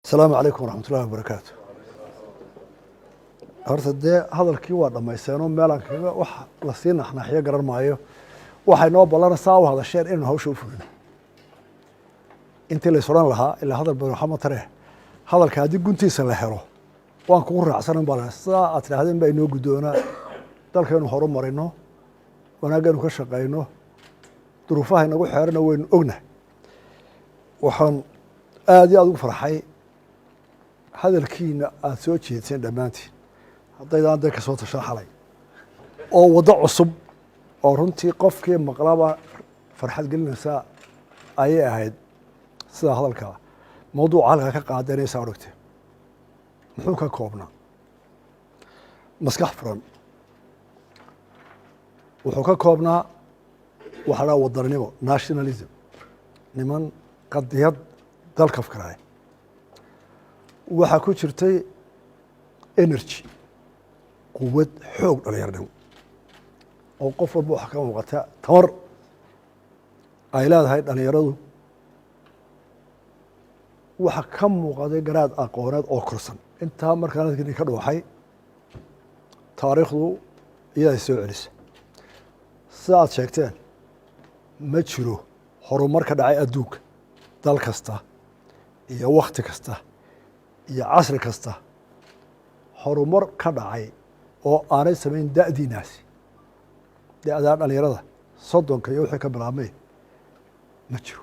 Asalaamu calaykum waraxmat ullahi wabarakaatu. Horta dee hadalkii waa dhammaysteenoo meelaan kaga wax lasii naxnaxiyo garan maayo. Waxay noo ballanaysaa u hadasheen inaynu hawsha u fulino. Intii lays odhan lahaa ilaa hadal badan waxba ma taree, hadalka haddii guntiisa la helo waan kugu raacsanan baa la sidaa aad tidhahdeen baa inoo guddoonaa. Dalkaynu horu marino, wanaagaynu ka shaqayno, duruufaha inagu xeerana waynu ognahay. Waxaan aada iyo aada ugu farxay hadalkiina aada soo jeediseen dhammaantiin, haddaydaan dee kasoo tashan xalay oo waddo cusub oo runtii qofkii maqlaba farxad gelinaysa ayay ahayd. Sidaa hadalka mawduuca halkaa ka qaadanaysaa odhagte muxuu ka koobnaa? Maskax furan wuxuu ka koobnaa waxaa la wadaninimo, nationalism, niman qadiyad dalka fikiraaya. Waxaa ku jirtay energy, quwad, xoog dhalinyarnimo oo qof walba waxaa ka muuqata tamar ay leedahay dhalinyaradu. Waxaa ka muuqaday garaad aqooneed oo korsan. Intaa markaan hadalkii ka dhuuxay, taariikhdu iyaday soo celisa. Sida aad sheegteen, ma jiro horumar ka dhacay adduunka, dal kasta iyo wakti kasta iyo casri kasta horumar ka dhacay oo aanay samayn da'diinaasi, da'daa dhalinyarada 30-ka iyo wixii ka bilaabmay, ma jiro.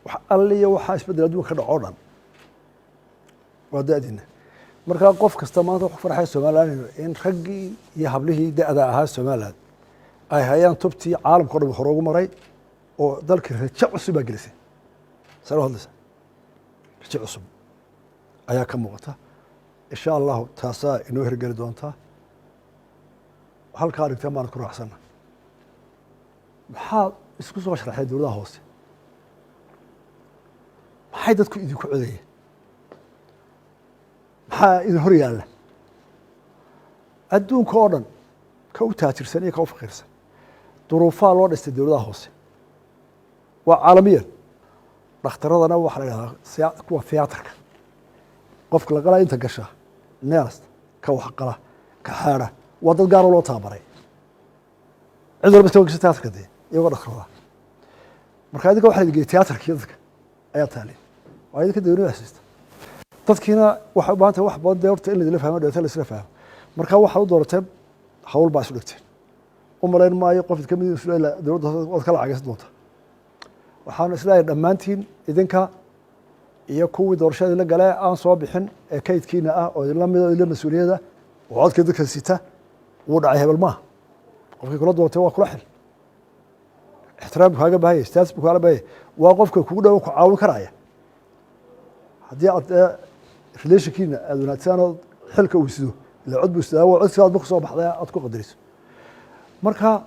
Wax alliya waxaa isbeddel adduunka ka dhaco o dhan waa da'diina. Markaa qof kasta maanta wax ku farxay Somaliland in raggii iyo hablihii da'da ahaa Somaliland ay hayaan tubtii caalamka o dhan hore ugu maray oo dalkii rajo cusub baa gelisay. Sare u hadlaysa, rajo cusub ayaa ka muuqata. Insha Allahu taasaa inoo hirgeli doontaa. Halkaa arigteen baan ku raacsana. Maxaad isku soo sharaxday dowladaha hoose? Maxay dadku idinku codayeen? Maxaa idin hor yaalla? Adduunka oo dhan, ka u taajirsan iyo ka u faqiirsan, duruufaa loo dhistay dowladaha hoose, waa caalamiyan. Dhakhtaradana waxaa la yidhahdaa kuwa theatreka, qofka la qalaa inta gasha, nurse ka waxqala, ka xaada, waa dad gaaroo loo tababaray. Cid walba iska gasha theatreka dee iyagoo dhakhtarada. Marka idinka waxa la geeyey theatrkii dadka ayaa taalin, waa idinka dowladda hasiista. Dadkiina waxay u baahan tahay wax badan dee horta in laidinla fahmo, dheeto la isla fahmo. Marka waxaad u doorateen hawl baa isu dhigteen. U malayn maayo qof idka mid isla dowladda waad ka lacagaysan doonta. Waxaan isleeyahay dhammaantiin, idinka iyo kuwii doorashada idinla galee aan soo bixin ee kaydkiina ah oo idinla mida, idinla mas-uuliyada oo codkii dadka sita, wuu dhacay hebel maaha. Qofkii kula doontay waa kula xil, ixtiraam buu kaaga baahanya, status buu kaaga baahanya, waa qofka kugu dhow, ku caawin karaya. Haddii aad relationkiina aada wanaagsan oo xilka uu sido, ila cod buu sidaa, waa codsiga aad ma kusoo baxday, aad ku qadariso. Marka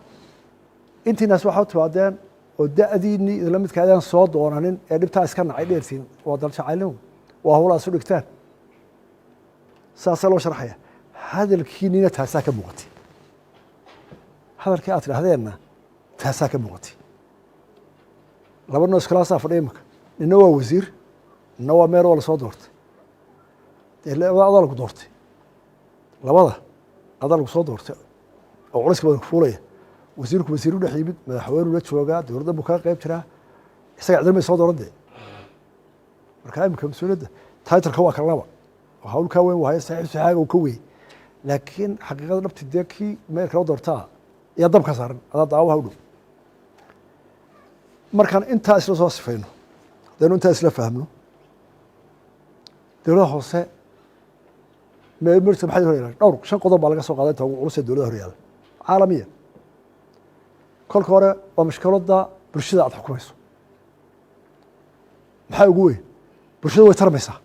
intiinaas waxaa u timaadeen oo da'diinii idinla midka adaan soo doonanin ee dhibtaa iska nacay dheertiin, waa dal jacaylnimo, waa hawlaa isu dhigtaan. Saasaa loo sharxaya. Hadalkiinina taasaa ka muuqatay, hadalkii aad tidhahdeenna taasaa ka muuqatay. Laba noo iskalaasaa fadhiya imaka, nina waa wasiir, nina waa meer, waa lasoo doortay. Dee labada adaa lagu doortay, labada adaa lagu soo doortay oo culayska badan kufuulaya. Wasiirku wasiiru dhex yimid, madaxweynuu la joogaa, dowladda buu kaga qayb jiraa, isaga cidina may soo dooran dee. Marka imika mas-uuliyadda titleka waa kala laba oo hawl kaa weyn waayo, saxiib saxaaga uu ka wey, laakiin xaqiiqada dhabti dee kii meel kala doortaa ayaa dabka saaran, adaa daawaha u dhow. Markaan intaa isla soo sifayno, haddaynu intaa isla fahmno, dowladda hoose mrta maxay hor yaalaan? Dhowr shan qodob baa laga soo qaaday inta ugu culus ee dowladda hor yaalla caalamiyan. Kolka hore waa mushkiladda bulshada aad xukumayso. Maxaa ugu weyn? Bulshada way tarmaysaa.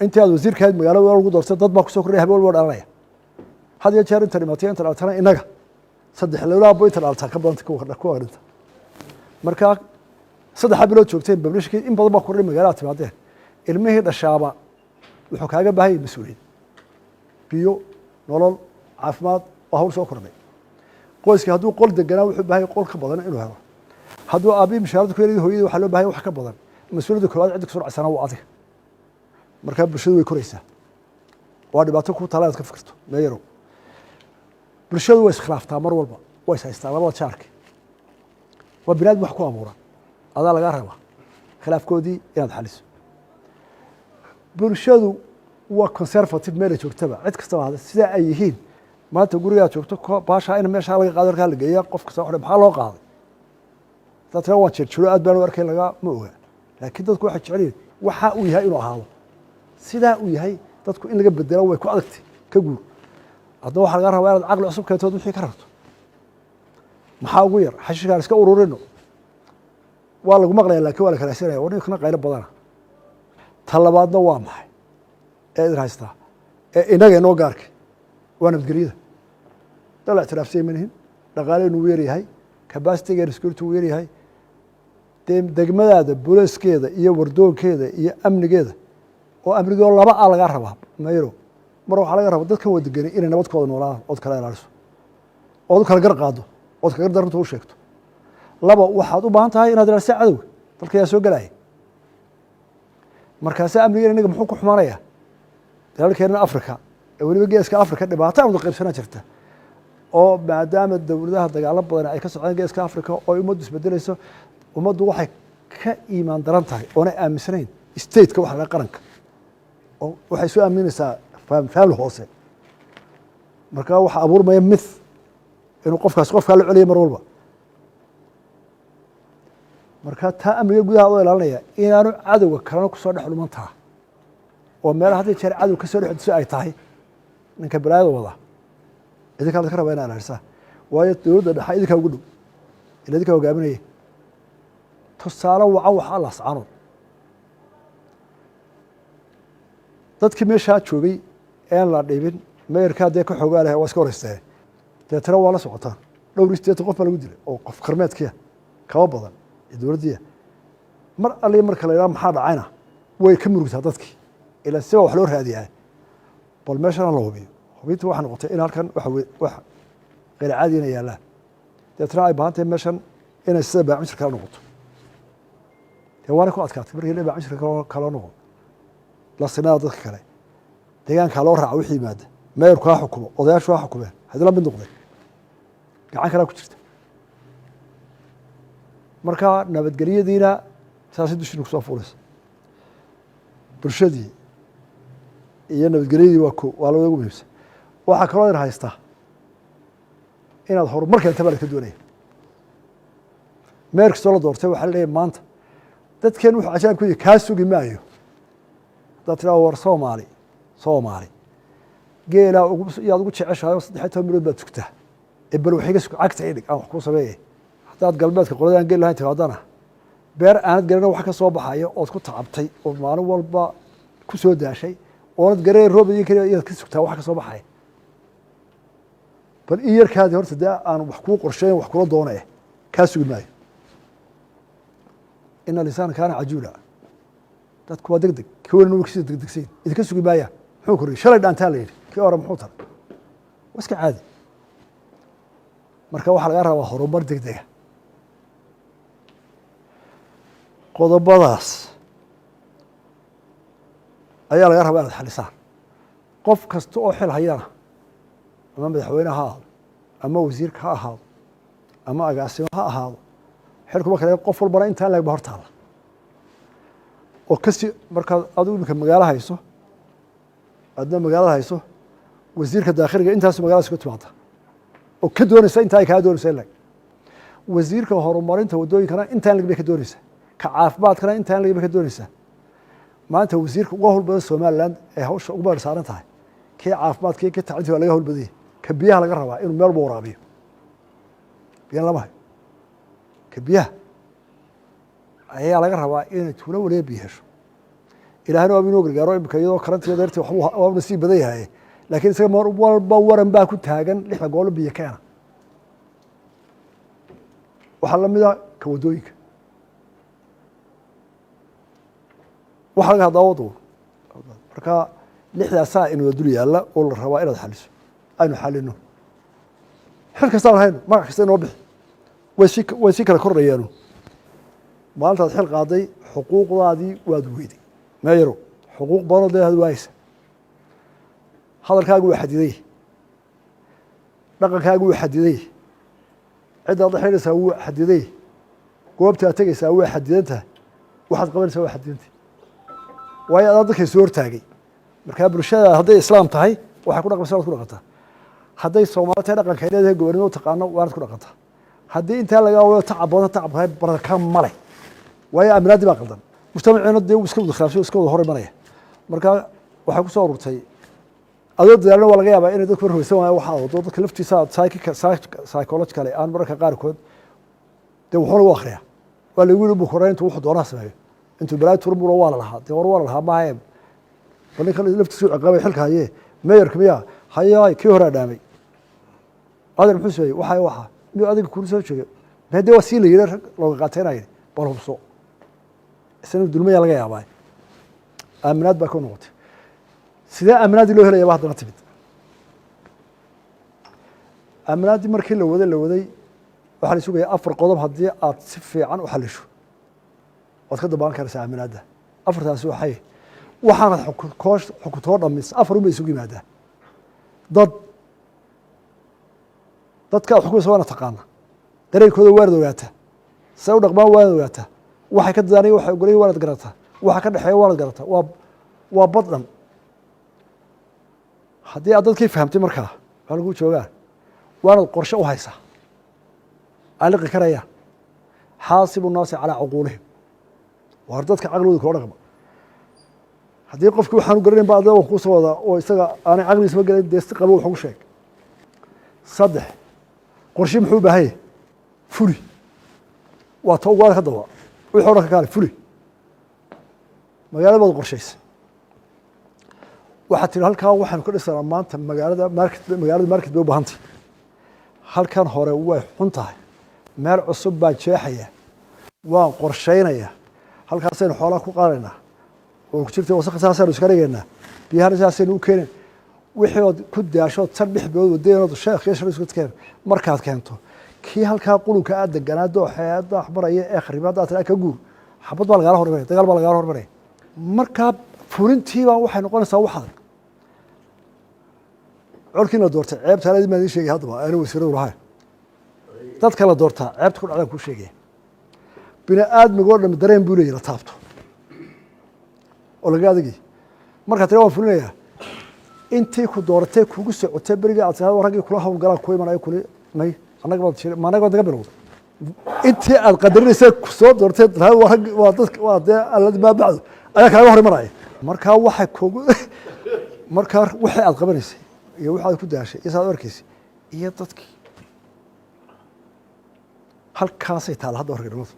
Intii aad wasiirkahayd magaalada lagu doortay, dad baa kusoo kordhaya, habeen walba dhalanaya. Had iyo jeer inta dhimatay inta dhalatana innaga saddex lowlaabo inta dhalata ka badanta kuwa dhinta. Marka 3 bilood joogteen, populationkii in badan baa kordhay. Magaalada timaadeen, ilmihii dhashaaba wuxuu kaaga baahan yahay mas-uuliyad, biyo, nolol, caafimaad. Waa hawl soo kordhay. Qoyskii hadduu qol deganaa, wuxuu bahan yahay qol ka badan inuu helo. Hadduu aabihii mishaarada ku yar, hooyadii waxaa loo bahanya wax ka badan. Mas-uuliyadda koowaad cidda kusoo dhacsana waa adiga. Markaa bulshadu way koraysaa, waa dhibaato ku taala inaad ka fikirto meeyarow. Bulshadu way iskhilaaftaa mar walba, way is haystaa labada jaarki, waa bini aadam wax ku abuuran. Adaa lagaa rabaa khilaafkoodii inaad xaliso. Bulshadu waa conservative meela joogtaba, cid kastaba hada sidaa ay yihiin. Maanta gurigaad joogto, baashaa in meeshaa laga qaado halkaa la geeya, qof kasta wuxuu, maxaa loo qaaday? Hadaad tiraa waan jirjiro, aad baan u arkay, laga ma oga. Laakiin dadku waxay jecel yihiin waxa uu yahay inuu ahaado sidaa uu yahay. Dadku in laga bedelo way ku adagtay. Ka guur haddana waxaa laga rabaa inaad caqli cusub keentood wixii ka rarto. Maxaa ugu yar? Xashiishkaan iska ururino, waa lagu maqlaya, lakin waa la karaasanaya, war ninkana qaylo badana. Ta labaadna waa maxay ee idin haystaa ee inaga inoo gaarka? Waa nabadgelyada. Dal la ictiraafsanya ma nihin, dhaqaaleynu wuu yaryahay, capacity-geena security wuu yaryahay. Dee degmadaada booliiskeeda iyo wardoonkeeda iyo amnigeeda, oo amnigoo laba a lagaa rabaa mayro. Mar waxaa laga rabaa dadkan wadageni inay nabadkooda noolaadaan, ood kala ilaaliso, ood u kala gar qaado, ood kagar daranta u sheegto. Laba, waxaad u baahan tahay inaad ilaalisa cadowga dalka yaa soo gelaya. Markaase amnigeena inaga muxuu ku xumaanaya? Dalalkeena Africa ee weliba Geeska Africa dhibaato aan wada qaybsanaa jirta, oo maadaama dowladaha dagaalo badan ay ka socdaan Geeska Africa oo ummaddu isbedelayso, ummaddu waxay ka iimaan daran tahay oonay aaminsanayn state-ka waxa la qaranka, oo waxay soo aaminaysaa family hoose. Marka waxaa abuurmaya myth inuu qofkaas qofkaa la celiya mar walba. Marka taa amniga gudaha oo ilaalinaya inaanu cadowga kalena kusoo dhex dhumantaa, oo meelaha hadda jeer cadow kasoo dhex diso ay tahay ninka balaayada wada, idinkaa ladka rabaa ina ilaalisaa, waayo dowladda dhexa idinkaa ugu dhow, ila idinkaa hogaaminaya. Tusaale wacan waxaa Laascaanood, dadkii meeshaa joogay een la dhibin, meerkaa dee ka xoogaa leh waa iska horeysteen. Deetana waa la socotaan, dhowr iyo siddeetan qof baa lagu dilay oo qof karmeedkiya kaba badan iyo dowladdiya. Mar alli marka la yidhaha maxaa dhacayna, way ka murugtaa dadkii, ilaa siba wax loo raadiyaa. Bal meeshana la hubiyo. Hubinta waxay noqotay in halkan wax qeyr caadiyana yaallaan. Deetana ay baahan tahay meeshan inay sida baacmushir kala noqoto. Dee waana ku adkaatay markii la baacmushir kala noqo, la sinada dadka kale, deegaankaa loo raaca wixii yimaada, meerku ha xukumo, odayaashu ha xukumeen, haddii la mid noqdeen gacan kalaa ku jirta. Marka nabadgelyadiina saasay dushiina kusoo fuulaysa. Bulshadii iyo nabadgelyadii waa ko, waa labada ugu muhiimsan. Waxaa kaloo idin haystaa inaad horumar keenta baa laska doonaya. Meer kastoo la doortay waxaa la leeyahy maanta dadkeen wuxuu cajaa'ib ku yihi kaa sugi maayo. Haddaad tiraa war Soomaali, Soomaali geelaa ugu yaad ugu jeceshahay oo 13 milood baad sugtaa, ee bal wax iga sug, cagta idhig aan wax kuu sameeyay. Haddaad galbeedka qoladaan geel lahayn timaadana, beer aanad garana wax ka soo baxaya ood ku tacabtay oo maalin walba ku soo daashay oonad garanayn roob idin keliya inaad ka sugtaa wax ka soo baxaya. Bal in yarkaadii horta dee aan wax kuu qorsheyn, wax kula doonaya, kaa sugi maayo. Ina alinsana kaana cajuula. Dadku waa deg deg, kii walina way kasii degdegsayn, idinka sugi maayaan. Muxuu koriyey shalay dhaantaa la yidhi, kii hore muxuu taray? Waa iska caadi. Marka waxaa laga rabaa horumar deg dega. Qodobadaas ayaa laga rabaa inaad xalisaan. Qof kasta oo xil hayana, ama madaxweyne ha ahaado, ama wasiirka ha ahaado, ama agaasimo ha ahaado, xilkuma kale, qof walbana intaan leeg ba hor taalla oo kasi. Markaad adigu iminka magaalo hayso, adna magaalada hayso, wasiirka daakhiliga intaasu magaladaas ku timaada oo ka doonaysa intaa ay kaa doonaysa in leg. Wasiirka horumarinta waddooyinkana intaan leg bay ka doonaysaa, ka caafimaadkana intaan leg bay ka doonaysaa. Maanta wasiirka uga hawl badan Somaliland ee hawsha ugu badan saaran tahay, kii caafimaadka iyo kii tacliinta waa laga hawl badanyay. Ka biyaha laga rabaa inuu meel walba waraabiyo, biyana lama hayo. Ka biyaha ayaa laga rabaa inay tuulo waliba biyo hesho. Ilaahna waaba inoo gargaaro imika iyadoo karantiyo deertii waaba nasiib badan yahay, laakiin isaga mar walba waran baa ku taagan lixda goolo biyo keena. Waxaa lamida ka waddooyinka, waxa laga hadlaa wadu. Marka lixdaasaa inooda dul yaalla oo la rabaa inaad xaliso, aynu xalino. Xil kastaan hayno, magac kasta inoo bixi, way sii kala kordhayaanu. Maalintaad xil qaaday Xuquuqdaadii waad weyday, meeyarow, xuquuq badanoo dee ad waayeysa. Hadalkaagu waa xadiday, dhaqankaagu waa xadiday, ciddaad la xidhiidhaysaa wuu xadiday, goobtaad tegaysaa waa xadidan tahay, waxaad qabanaysaa waa xadidantah, waayo adaa dadkay soo hortaagay. Markaa bulshada hadday Islaam tahay, waxay ku dhaqmaysa waad ku dhaqantaa. Hadday Soomaali tahay, dhaqanka ay leedahay, gobonimo taqaano, waanad ku dhaqantaa. Haddii intaa lagaa wado tacab badan, tacabka baraka male, waayo aaminaadii baa qaldan. Mujtamaciina dee wuu iska wada khilaafsan, iska wada hor imanaya. Marka waxay ku soo ururtay, adoo dadaalna waa laga yaabaa inay dadku rumaysan waayaan waxaa wado. Dadka laftiisa psychologically aan mararka qaarkood dee wuxuuna u akhriyaa. Waa lagu yiri buu koray intuu wuxuu doonaha sameeyo, intuu balaayo turbuna waa la lahaa. Dee war waa la lahaa maahe, bal ninkan laftiisu ciqaabay xilka haye, meeyarka miyaa hayaay kii horaa dhaamay, adeer muxuu sameeyey? Waxa miyuu adiga kula soo jeedo? Mee dee waa sii la yidhi, rag looga qaateynaya. Bal hubso, isna dulmaya laga yaabaa. Aaminaad baa ka noqotay. Sidee aaminaaddii loo helaya ba haddana timid? Aaminaaddii markii la waday waxaa la sugaya afar qodob. Haddii aad si fiican u xalisho, waad ka dabaan karaysaa aaminaadda. Afartaasi waxay waxaanad koo xukuntoo dhamis afar un bay isugu yimaadaa. Dadka aad xukumaysa waana taqaana, dareenkooda waanad ogaataa, say u dhaqmaan waanad ogaataa, waxay ka dadaanaya, waxay ogolaya waanad garataa, waxa ka dhexeeya waanad garataa. Waa bad dhan. Haddii aad dadkii fahamtay, markaa waa lagu joogaa, waanad qorshe u haysaa aliqi karayaan. حاسبوا الناس على عقولهم. Waar dadka caqligooda kula dhaqma. Haddii qofki waxaanu garanayn ba adee kusoo wadaa oo isaga aanay caqligiisma gelayn, dee si qabo wax ugu sheeg. Saddex, qorshe muxuu u baahan yahay? Fuli. Waa ta ugu adag. Haddaba wixii o dhan ka kaale, fuli. Magaalada baad qorshaysa, waxaad tihi halkaa waxaanu ka dhisanaa maanta magaalada market. Magaalada market bay u baahantay. Halkan hore way xun tahay, meel cusub baan jeexaya, waan qorshaynaya, halkaasaynu xoolaha ku qaadaynaa oo ku jirta wasakha, saasaanu iska dhigaynaa, biyahana saasaynu u keenayn. Wixii ood ku daashood 3 bilood wadaynood sheekh iyo shar isku keen, markaad keento kii halkaa qulunka aad deganaa, dooxee daax maraya ee khariba, haddaad tiraa ka guur, xabad baa lagala hormaraya, dagaal baa lagala hormaraya. Markaa fulintiibaa waxay noqonaysaa wax adag. Colkii la doortay ceebta aladii maan idiin sheegay. Haddaba aanu wasiiradu lahayn, dadka la doortaa ceebta ku dhacdaan kuu sheegaya. Bini aadmigoo dham dareen buu leeyahy la taabto oo laga adagay. Markaa tira waan fulinayaa, intii ku dooratay kugu socotay berigii aad tirahdo raggii kula hawlgalaan ku imanayo kuli may annaga baad ma annaga baad naga bilowday. Intii aad qadarinaysa kusoo doortay waa rag, waa dadka, waa dee alladi maa bacdu ayaa kaaga hor imanaya. Markaa waxay kugu markaa wixii aad qabanaysay iyo wixi aad ku daashay iyo saad u arkaysay iyo dadkii halkaasay taala. Hadda horganimadu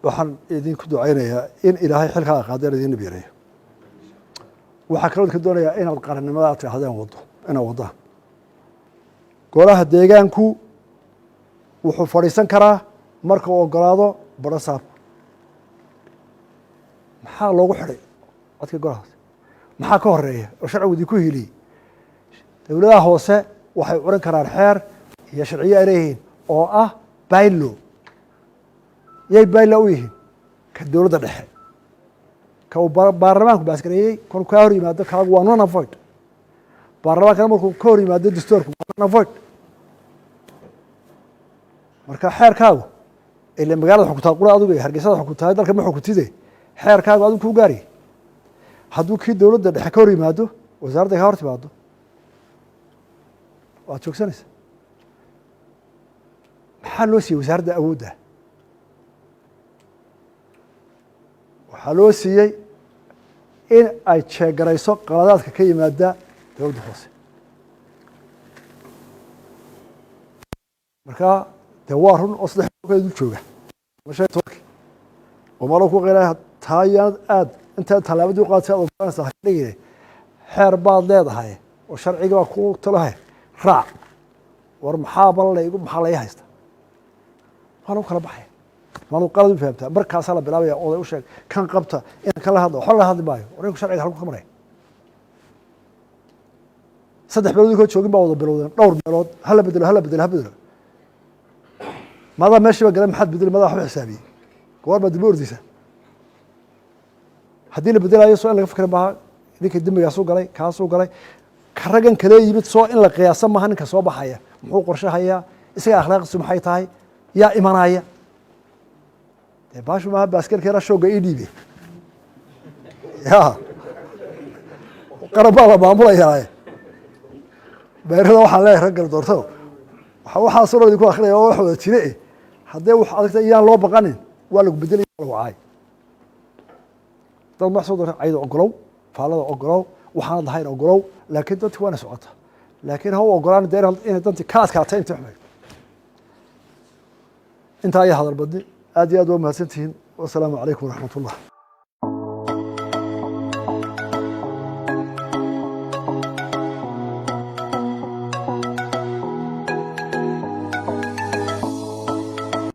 waxaan idinku ducaynayaa in Ilaahay xilkaa qaadeen idin nab yareeyo. Waxaa kaloo idinka doonayaa inaad qarannimada aad tidhahdeen wado, inaad waddaan. Golaha deegaanku wuxuu fadhiisan karaa marka uu ogolaado barasaabku. Maxaa loogu xidhay codka golahaas? Maxaa ka horeeya oo sharcigu idinku hiliyey? Dowladaha hoose waxay curin karaan xeer iyo sharciyo ay leeyihiin oo ah bylaw. Yay bylaw u yihiin? Ka dowladda dhexe, ka uu baarlamaanku baasgareeyey. Kor kaa hor yimaado kaagu waa null and void. Baarlamaankana markuu ka hor yimaado dastuurku waa null and void. Marka xeerkaagu ila magaalada xukuntaa qura adigu, Hargeysada xukuntahay, dalka ma xukuntide. Xeerkaagu adigu kuu gaariyay. Hadduu kii dowladda dhexe ka hor yimaado, wasaaradda ka hor timaado, waad joogsanaysa. Maxaa loo siiyey wasaaradda awoodda? Waxaa loo siiyey in ay jeegarayso qaladaadka ka yimaada dowladda hoose. Markaa dee waa run oo saddex dul jooga ama 15-kii oo malo ku qeylaya. Taa yaanad aad intaad tallaabadii u qaadatay aad ogolanaysaa ha dhigine. Xeer baad leedahay oo sharciga baa ku talahay, raac. War maxaaba laygu, maxaa lay haysta? Waa lagu kala baxaya. Maadu qalad u fahamtaa, markaasaa la bilaabaya oday u sheeg kan qabta inaan kala hadlo. Waxba la hadli maayo. War ninku sharciga halku ka maraya. 3 meelood inkoo joogin baa wada bilowdeen dhowr meelood hala bedelo, hala bedelo, ha bedelo. Madaa meeshiiba gala, maxaad bedeli? Madaa waxba xisaabiyey? Goor baad dib ordaysaa haddii la bedelayo. Soo in laga fikra maaha ninka dembigaasuu galay, kaasuu galay, ka raggan kale yimid? Soo in la qiyaasa maaha ninka soo baxaya muxuu qorshahayaa, isaga akhlaaqiisu maxay tahay, yaa imanaya? Dee baashu maaha baaskelkeena shoogga ii dhiibe ya qaran baa la maamulayaa. Beerada waxaan leeyahay, raggan doortado, waxaasoo dhan idinku akrinaya oo wax wada jire eh. Haddee wax adagta iyaan loo baqanin, waa lagu bedelaya, lagu caay. Dad ma soo doorta, cayda ogolow, faallada ogolow, waxaanad lahayn ogolow, laakiin danti waana socota. Laakiin ha u ogolaan dee inay danti ka adkaata intii xumayd. Intaa ayaa hadal badni. Aad iyo aad waa mahadsantihiin. Wasalaamu calaykum waraxmat ullah.